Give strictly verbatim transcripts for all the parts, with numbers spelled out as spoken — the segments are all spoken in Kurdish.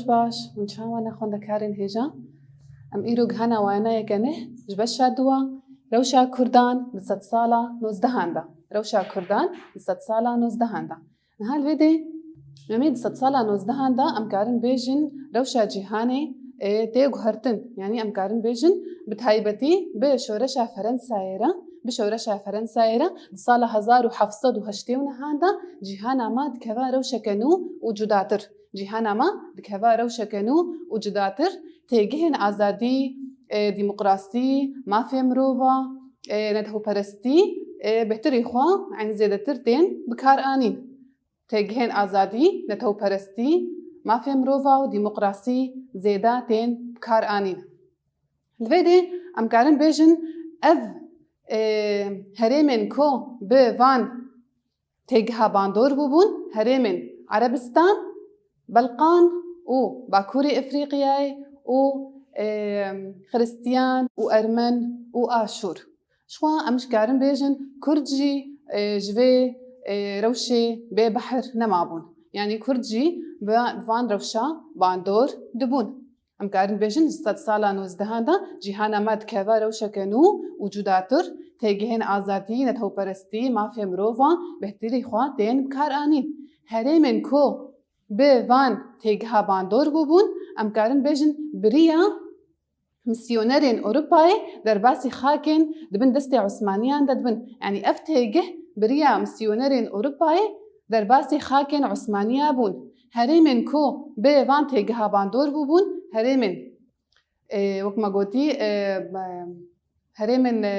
Baş, hûn çawa ne xwendekarên hêja? Em îro gihana wayana yeke neh ji beşa dua, rewşa Kurdan di sedsala nozdehan de. Rewşa Kurdan di sedsala nozdehan de. Niha li vê dê, em ê di sedsala nozdehan de em karin bêjin rewşa cîhanê, e, tê guhertin. Yanî em karin bêjin bi taybetî bi şoreşa Ferensayê re, bi şoreşa Ferensayê re di sala hezar û heft sed û heştê û nehan de cîhana me dikeve rewşeke nû û cudatir. Cîhana me dikeve rewşeke nû û cudatir. Têgihên azadî, e, demokrasî, mafê mirova, e, netewperestî, e, bêhtirî xwe, yanî zêdetir tên bikaranîn. Têgihên azadî, netewperestî, mafê mirova û demokrasî zêde tên bikaranîn. Li vê dê em karin bêjin ev, e, herêmên ku bi van têgiha bandor bûbûn, herêmên Erebistan, Belqan û Bakurê Efrîqiyayê û, e, Xiristiyan û Ermen û Aşûr. Jixwe em jikarin bêjin Kurd jî, e, ji vê, e, rewşê bê behr nemabûn. Yanî Kurd jî bi van rewşa bandor dibûn. Em karin bêjin ji sedsala nozdehan de cîhana me dikeve rewşeke nû û cudatir, têgihên azadî, netewperestî, mafê mirova bêhtirî xwe tên bikaranîn. Herêmên ku bi van têgiha bandor bûbûn, em karin bêjin bi riya misyonerên Ewropayê derbasî xakên di bin destê Osmaniyan de dibin. Yanî ev têgih bi riya misyonerên Ewropayê derbasî xakên Osmaniya bûn. Herêmên ku bi van têgiha bandor bûbûn, herêmên, e, wek me gotî, e, herêmên, e,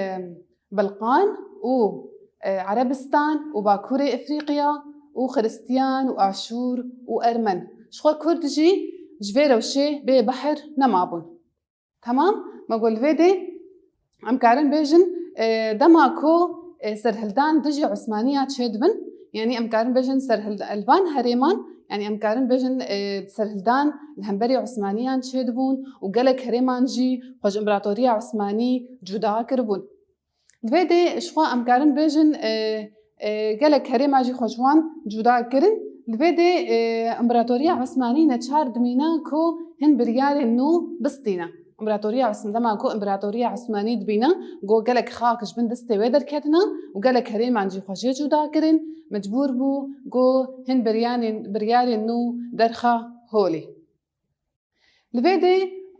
Belqan û, e, Erebistan û Bakurê Efrîqiya û Xiristiyan û Aşûr û Ermen. Jixwe Kurd jî ji vê rewşê bê behr nemabûn. Temam, me got li vê dê em karin bêjin, e, dema ku, e, serhildan dijî Osmaniya çêdibin, yanî em karin bêjin serhil-, li van herêman, yanî em karin bêjin, e, serhildan li hemberî Osmaniyan çêdibûn û gelek herêman jî xwe ji Împaratoriya Osmanî cuda kiribûn. Li vê dê jixwe em karin bêjin, e, e, gelek herêma jî xwe ji wan cuda kirin. Li vê dê, e, Împaratoriya Osmanî neçar dimîne ku hin biryarên nû bistîne. Împaratoriya Osm-, dema ku Împaratoriya Osmanî dibîne ku gelek xak ji bin destê wê derketine û gelek herêman jî xwe jê cuda kirin, mecbûr bû ku hin biryanên, biryarên nû derxe holê. Li vê dê,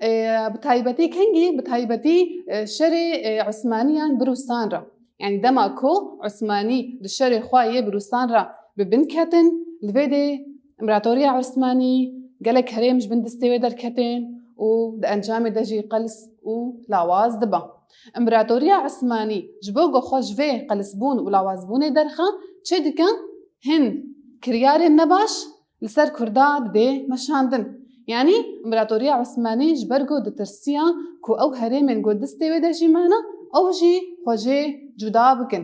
e, bi taybetî kengî, bi taybetî, e, şerê, e, Osmaniyan bi Rûsan re. Yanî dema ku Osmanî di şerê xwe yê bi Rûsan re bi bin ketin, li vê dê Împaratoriya Osmanî gelek herêm ji bin destê wê derketin û di encamê de jî qels û lawaz dibe. Împaratoriya Osmanî ji bo ku xwe ji vê qelsbûn û lawazbûnê derxe, çi dike? Hin kiryarên nebaş li ser Kurda didê meşandin. Yanî Împaratoriya Osmanî ji ber ku ditirsiya ku ew herêmên ku destê wê de jî mane, ew jî xwe jê cuda bikin.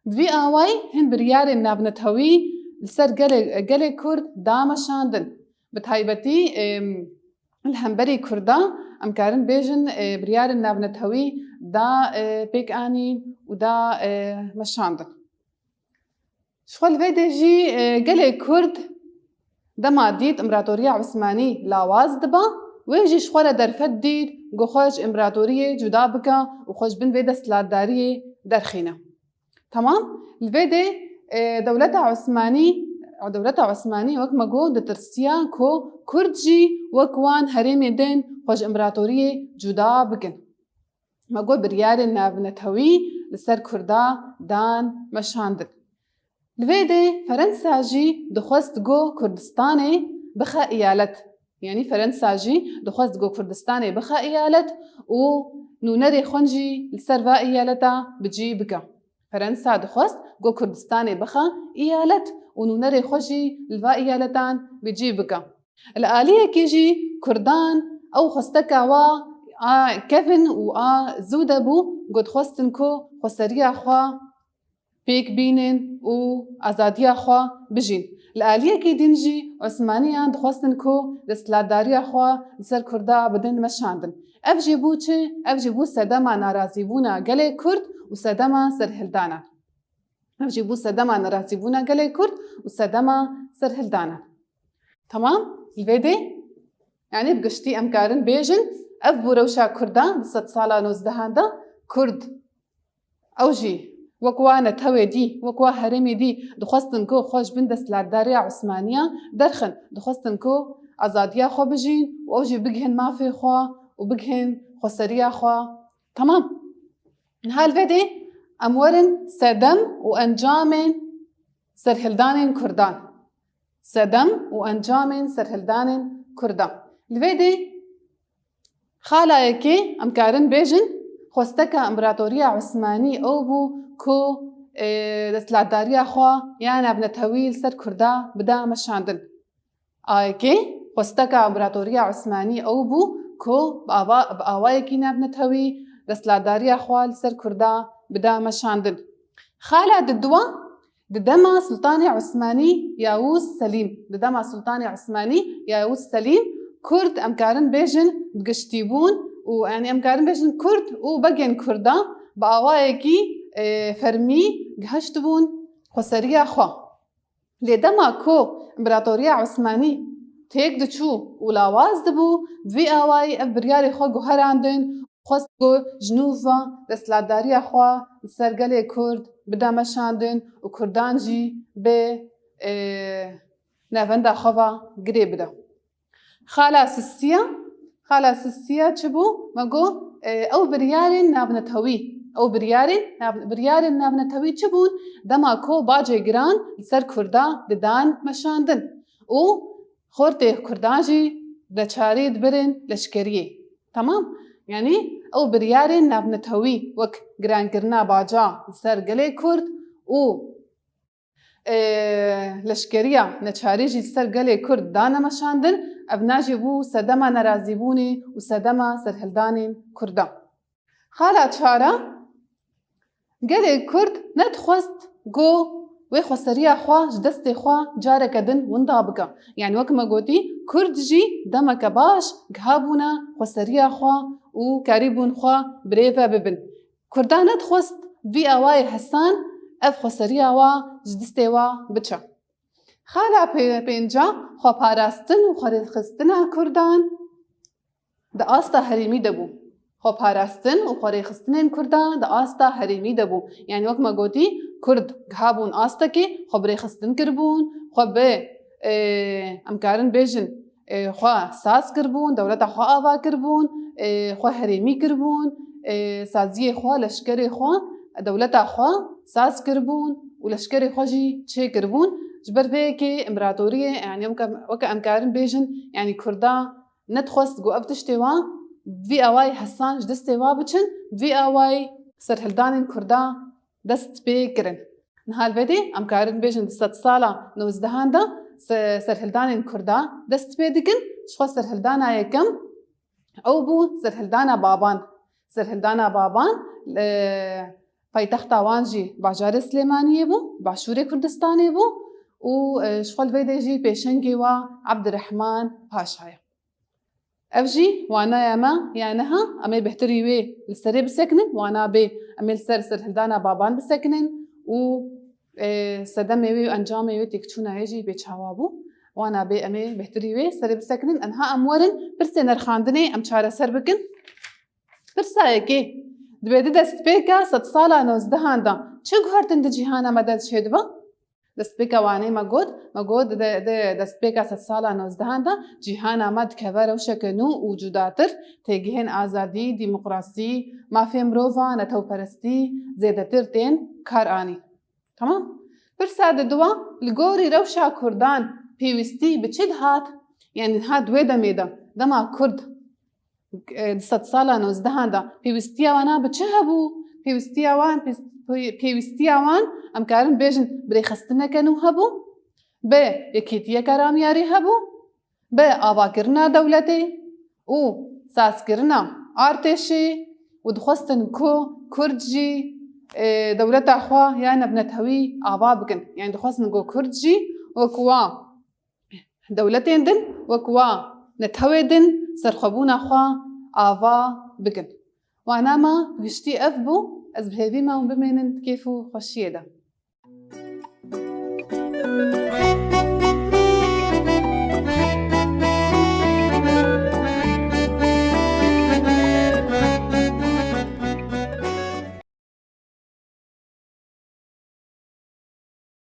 Bi vî awayî hin biryarên navnetewî li ser gelê, gelê Kurd da meşandin. Bi taybetî, em, li hemberî Kurda em karin bêjin, e, biryarên navnetewî da, e, pêk anîn û da, e, meşandin. Ji xwe li vê dê jî, e, gelê Kurd dema dît Împaratoriya Osmanî lawaz dibe, wê jî ji xwe re derfet dît ku xwe ji împaratoriyê cuda bike û xwe ji bin vê desthilatdariyê derxîne. Temam? Li vê dê, e, dewleta Osmanî, dewleta Osmanî wek me got ditirsiya ku Kurd jî wek wan herêmê din xwe ji împaratoriyê cuda bikin. Me got biryarên navnetewî li ser Kurda dan meşandin. Li vê dê Ferensa jî dixwest ku Kurdistanê bixe eyalet. Yanî Ferensa jî dixwest ku Kurdistanê bixe eyalet û nûnerê xwe jî li ser va eyaleta bi cî bike. Ferensa dixwest ku Kurdistanê bixe eyalet û nûnerê xwe jî li va eyaletan bi cî bike. Li aliyekê jî Kurdan ew xwesteka wa a kevin û a zû de bû, ku dixwestin ku xweseriya xwe pêk bînin û azadiya xwe bijîn. Li aliyekî din jî Osmaniyan dixwestin ku desthilatdariya xwe li ser Kurda bidin meşandin. Ev jî bû çi? Ev jî bû sedema narazîbûna gelê Kurd û sedema serhildana. Ev jî bû sedema nerazîbûna gelê Kurd û sedema serhildana. Temam? Li vê dê Yanî bi giştî em karin bêjin, ev bû rewşa Kurdan di sedsala nozdehan de. Kurd, ew jî wek wa netewê dî, wek wa herêmê dî dixwestin ku xwe ji bin desthilatdariya Osmaniya derxin, dixwestin ku azadiya xwe bijîn û ew jî bigihin mafê xwe û bigihin xweseriya xwe. Temam. Niha li vê dê em werin sedem û encamên serhildanên Kurdan. Sedem û encamên serhildanên Kurdan. Li vê dê xala yekê em karin bêjin, xwesteka Împaratoriya Osmanî ew bû ku, e, desthilatdariya xwe ya navnetewî li ser Kurda bida meşandin. A yekê, xwesteka Împaratoriya Osmanî ew bû ku bi ava-, bi awayekî navnetewî desthilatdariya xwe li ser Kurda bida meşandin. Xala diduwa, di dema Sultanê Osmanî Yavuz Selîm, di dema Sultanê Osmanî Yavuz Selîm, Kurd, em karin bêjin, bi giştî bûn û, yanî, em karin bêjin Kurd û begên Kurda bi awayekî, e, fermî gihiştibûn xweseriya xwe. Lê dema ku Împaratoriya Osmanî têk diçû û lawaz dibû, bi vî awayî ev biryarê xwe guherandin, xwest ku ji nû ve desthilatdariya xwe li ser gelê Kurd bide meşandin û Kurdan jî bi, e, navenda xwe ve girê bide. Xala Sistiya, Xala Sistiya çi bû? Me got, e, ew biryarên navnetewî, ew biryarên nav-, biryarên navnetewî çi bûn? Dema ku bacê giran li ser Kurda didan meşandin û xortê Kurdan jî neçarî dibirin leşkeriyê. Temam? Yanî ew biryarên navnetewî wek girankirina baca li ser gelê Kurd û e, leşkeriya neçarî jî li ser gelê Kurd dane meşandin, ev na jî bû sedema nerazîbûnê û sedema serhildanên Kurdan. Xala çara, gelê Kurd nedixwest ku wê xweseriya xwe ji destê xwe careke din winda bike. Yanî wek me gotî, Kurd jî demeke baş gihabûne xweseriya xwe û karîbûn xwe birêve bibin. Kurdan nedixwest vî awayê hesan ev xweseriya wa ji destê wa biçe. Xala pê-, pênca, xweparastin û xwerêxistina Kurdan di asta herêmî de bû. Xweparastin û xwerêxistinên Kurdan di asta herêmî de bû. Yanî wek me gotî, Kurd gihabûn astekê xwe bi rêxistin kiribûn, xwe bi, e, em karin bêjin, e, xwe saz kiribûn, dewleta xwe ava kiribûn, e, xwe herêmî kiribûn, e, saziyê xwe, leşkerê xwe, dewleta xwe saz kiribûn û leşkerê xwe jî çêkiribûn. Ji ber vê yekê împeratoriyê, yanî weke, weke em karin bêjin, yanî Kurda nedixwest ku ev tiştê wa vî awayî hesan ji destê wa biçin, vî awayî serhildanên Kurda dest pê kirin. Niha li vê dê em karin bêjin di sedsala nozdehan de se-, serhildanên Kurda dest pê dikin. Ji xwe serhildana yekem ew bû serhildana Baban. Serhildana Baban, e, paytexta wan jî bajarê Silêmaniyê bû, başûrê Kurdistanê bû û, e, ji xwe li vê dê jî pêşengê wa Ebdirehman Paşa ye. Ev jî wanaya me ya niha, em ê bêhtirî wê li serê bisekinin, wana bê em ê li ser serhildana Baban bisekinin û, e, sedemê wê û encamê wê têkçûna wê jî bê çawa bû. Wana bê em ê bêhtirî wê serê bisekinin. Enha em werin pirsê nerxandinê em çareser bikin. Pirsa yekê, dibê di destpêka sedsala nozdehan de çi guhertin di cîhana me de çêdibe? Destpêka wanê me got, me got di, di destpêka sedsala nozdehan de cîhana me dikeve rewşeke nû û cudatir, têgihên azadî, demokrasî, mafê mirovan, netewperestî zêdetir tên kar anî. Tamam? Pirsa diduwa, li gorî rewşa Kurdan pêwîstî bi çi dihat? Yanî niha di wê demê de, dema Kurd e, di sedsala nozdehan de pêwîstiya wana bi çi hebû? Pêwîstiya wan, pê-, pê-, pêwîstiya wan, em karin bêjin, bi rêxistineke nû hebû, bi yekîtiyeke ramyarî hebû, bi avakirina dewletê û sazkirina artêşê û dixwestin ku Kurd jî, e, dewleta xwe ya navnetewî ava bikin. Yanî dixwestin ku Kurd jî wek wa dewletên din, wek wa netewê din serxwebûna xwe ava bikin. Wana me bi giştî ev bû, ez bi hêvî me hûn bimênin di kêf û xweşiyê de.